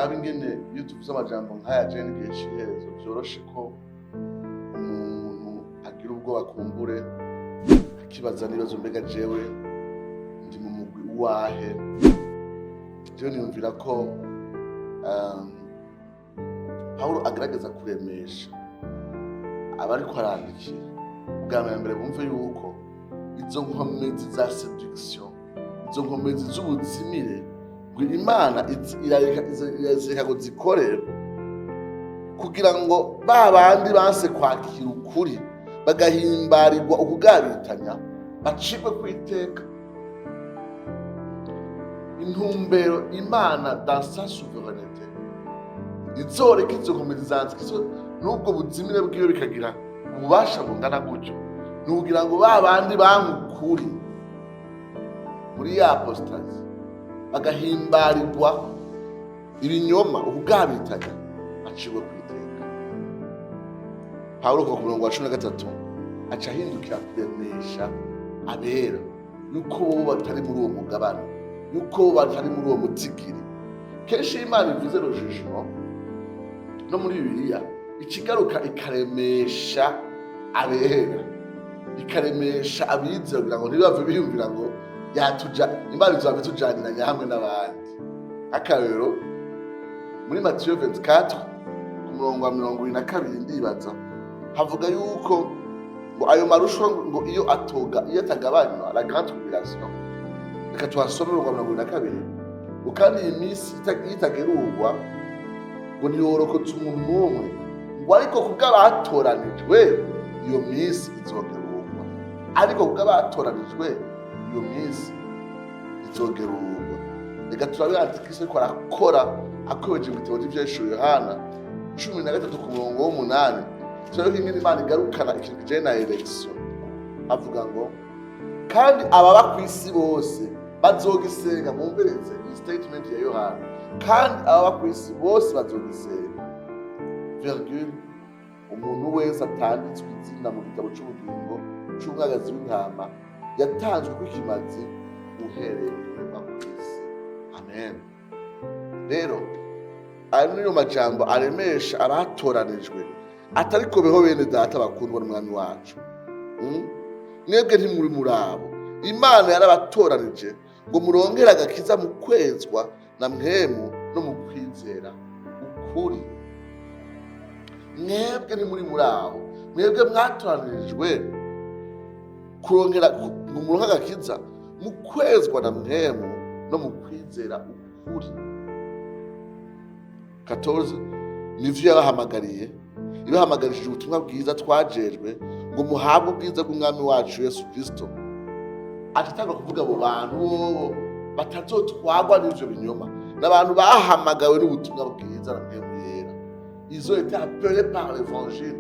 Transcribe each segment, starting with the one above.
Turabe ingene iyo tuvuze amajambo nk'aya jene n'igihe c'iherezo, vyoroshe ko umuntu agira ubwoba, kumbure akibaza n'ibibazo: mbega jewe ndi mu mugwi uwahe? Jewe niyumvira ko Pawulo agerageza kuremesha abariko arandikira. Bwa mbere bumve yuko izo nkomezi za séduction, izo nkomezi z'ubuzimire, ngo Imana irazireka ngo zikore kugira ngo ba bandi banse kwakira ukuri, bagahimbarirwa ukugabitanya, bacibwe ku iteka. Intumbero Imana dans sa souveraineté izoreka izo nkomezi zanze n'ubwo buzimire bwiwe bikagira ububasha bungana gutyo, ni ukugira ngo ba bandi banka ukuri muri ya apostasie, bagahimbarirwa ibinyoma, ukugabitanya, bacibwe ku iteka. Pawulo kuva ku murongo wa 13 aca ahindukira kuremesha abera yuko bo batari muri uwo mugabane, yuko bo batari muri uwo mutigiri. Kenshi iyo Imana ivuze le jugement no muri Bibiliya, ikigaruka ikaremesha abera, ikaremesha abizera, kugira ngo ntibave biyumvira ngo yatuja Imana izaba itujaniranya hamwe n'abandi. Akarorero, muri Matiyo 24 ku murongo wa 22, ndibaza, havuga yuko ngo ayo marushwa ngo iyo atoga, iyo atagabanywa, la grande tribulation. Reka tuhasome umurongo wa 22, ngo: "Kandi iyi minsi iyo itagerurwa, ngo ntiyorokotse umuntu n'umwe, ngo ariko kubw'abatoranijwe iyo minsi izogerurwa." Ariko kubw'abatoranijwe iyo minsi izogerurwa. Reka turabe Antikristo ariko arakora akomeje mu gitabo cy'Ivyahishuriwe Yohana 13 ku murongo w'8. Turabe ko ingene Imana igarukana ikintu kijanye na élection. Avuga ngo: "Kandi ababa ku isi bose bazogisenga." Mwumvirize iyi statement ya Yohana: "Kandi ababa ku isi bose bazogisenga, virgule, umuntu wese atanditswe izina mu gitabo c'ubugingo c'Umwagazi w'Intama yatanzwe kw'ikimazi uhereye ku kuremwa kw'isi." Amen. Rero ayo niyo majambo aremesha abatoranijwe, atari beho bene Data bakundwa n'Umwami wacu. Mwebwe ntimuri muri abo. Imana yarabatoranije ngo murongere agakiza mu kwezwa na Mpwemu no mu kwizera ukuri. Mwebwe ntimuri muri abo. Mwebwe mwatoranijwe kurongera ngo muronke agakiza mu kwezwa na Mpwemu no mu kwizera ukuri. 14: Nivyo yabahamagariye, ibahamagarishije ubutumwa bwiza twajejwe, ngo muhabwe ubwiza bw'Umwami wacu Yesu Kristo. Atatanga kuvuga abo bantu bobo batazotwagwa n'ivyo binyoma, n'abantu bahamagawe n'ubutumwa bwiza na Mpwemu Yera. Ils ont été appelés par l'évangile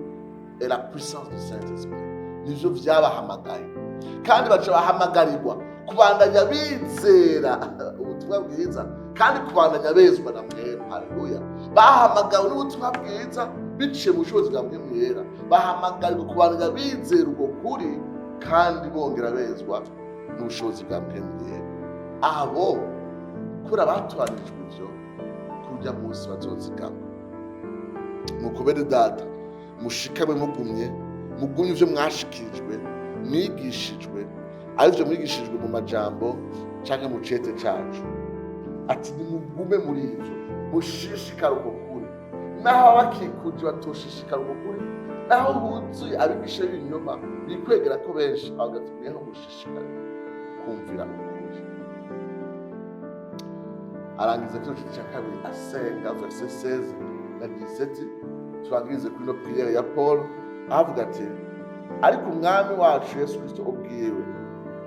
et la puissance du Saint-Esprit. Nivyo vyabahamagaye, kandi baca bahamagarirwa kubandanya bizera ubutumwa bwiza kandi kubandanya bezwa na Mpwemu. Haleluya! Bahamagawe n'ubutumwa bwiza biciye mu bushobozi bwa Mpwemu Yera, bahamagarirwa kubandanya bizera ubwo kuri kandi bongera bezwa n'ubushobozi bwa Mpwemu Yera. Abo kubera batoranijwe ivyo, kurya munsi bazozigama. Nuko bene Data, mushikame mugumye, mugumye ivyo mwashikirijwe, mwigishijwe, arivyo mwigishijwe mu majambo canke mu cete cacu. Ati: nimugume muri ivyo, mushishikare uko kuri. Naho abakikuje batoshishikara uko kuri, naho huzuye abigisha b'ibinyoma bikwegera ko benshi, ahagaze mweho mushishikare kumvira ukuri. Arangiza kino gice cya kabiri asenga, verset 16 na 17. Turangirize kuri ino prière ya Paul, avuga ati: "Ariko Umwami wacu Yesu Kristo ubwiwe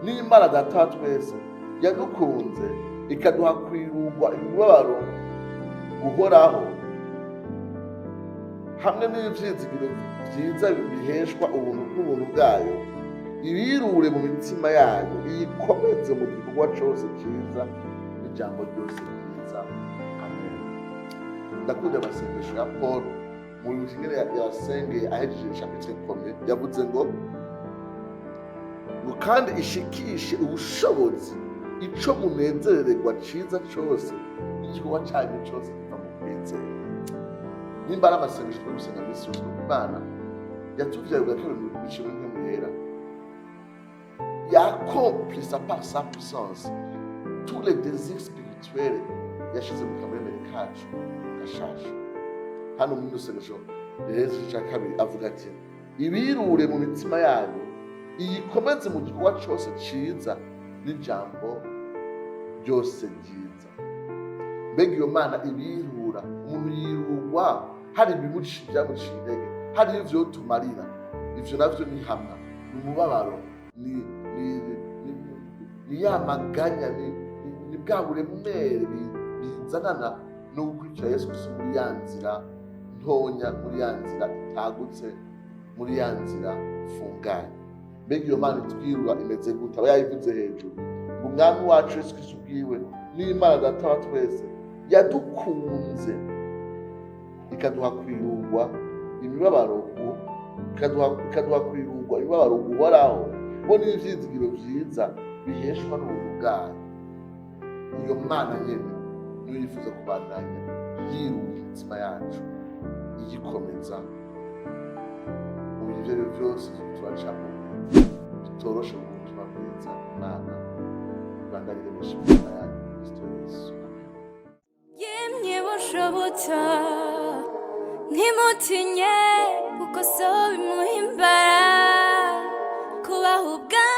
n'Imana Data wa twese yadukunze ikaduha kwirugwa imibabaro guhoraho hamwe n'ivyizigiro vyiza biheshwa ubuntu bw'ubuntu bwayo, ibirure mu mitima yayo, iyikomeze mu gikorwa cose ciza n'ijambo ryose ryiza." Amen. Ndakunda amasengesho ya Paul. Mu bintu ingene yasengeye ahejeje chapitre premier, yavuze ngo kandi ishikishe ubushobozi ico munezerererwa ciza cose n'igikorwa canyu cose kiva mu Kwizera nimba ari amasengesho turi gusenga minsi yose, kuko Imana yatuvyaye ubwa kabiri biciye muri Mpwemu Yera, yakomplisa par sa puissance tous les désirs spirituels yashize mu kamemere kacu gashasha. Hano muri rusengesho rero ica kabiri avuga ati: "Ibirure mu mitima yanyu, iyikomeze mu gikorwa cose ciza n'ijambo ryose ryiza." Mbega iyo Mana ibirura, umuntu yirurwa hari ibimuci byamuciye intege, hari ivyo tumarira, ivyo navyo ni hamwa, ni umubabaro, ni ya maganya, ni bwa buremere bizanana no gukurikira Yesu Kristo muri ya nzira ntonya, muri ya nzira itagutse, muri ya nzira ifunganye. Mbega iyo Mana itwirura imeze gute? Aba yayivuze hejuru ngo: "Umwami wacu Yesu Kristo ubwiwe n'Imana Data wa twese yadukunze ikaduha kwirugwa imibabaro, ikaduha kwirugwa imibabaro guhoraho bo n'ivyizigiro vyiza biheshwa n'ubuntu bwayo." Iyo Mana nyene niyo yifuza kubandanya yirura imitima yacu, iyikomeza mu bintu ivyo arivyo vyose turacamo bitoroshe mu butumwa bwiza. Imana ibandanye iremesha imitima yanyu, Kristo Yesu. Amen. Yemye bushobotsa, ntimutinye, kuko so bimuhimbara kubaha ubwami.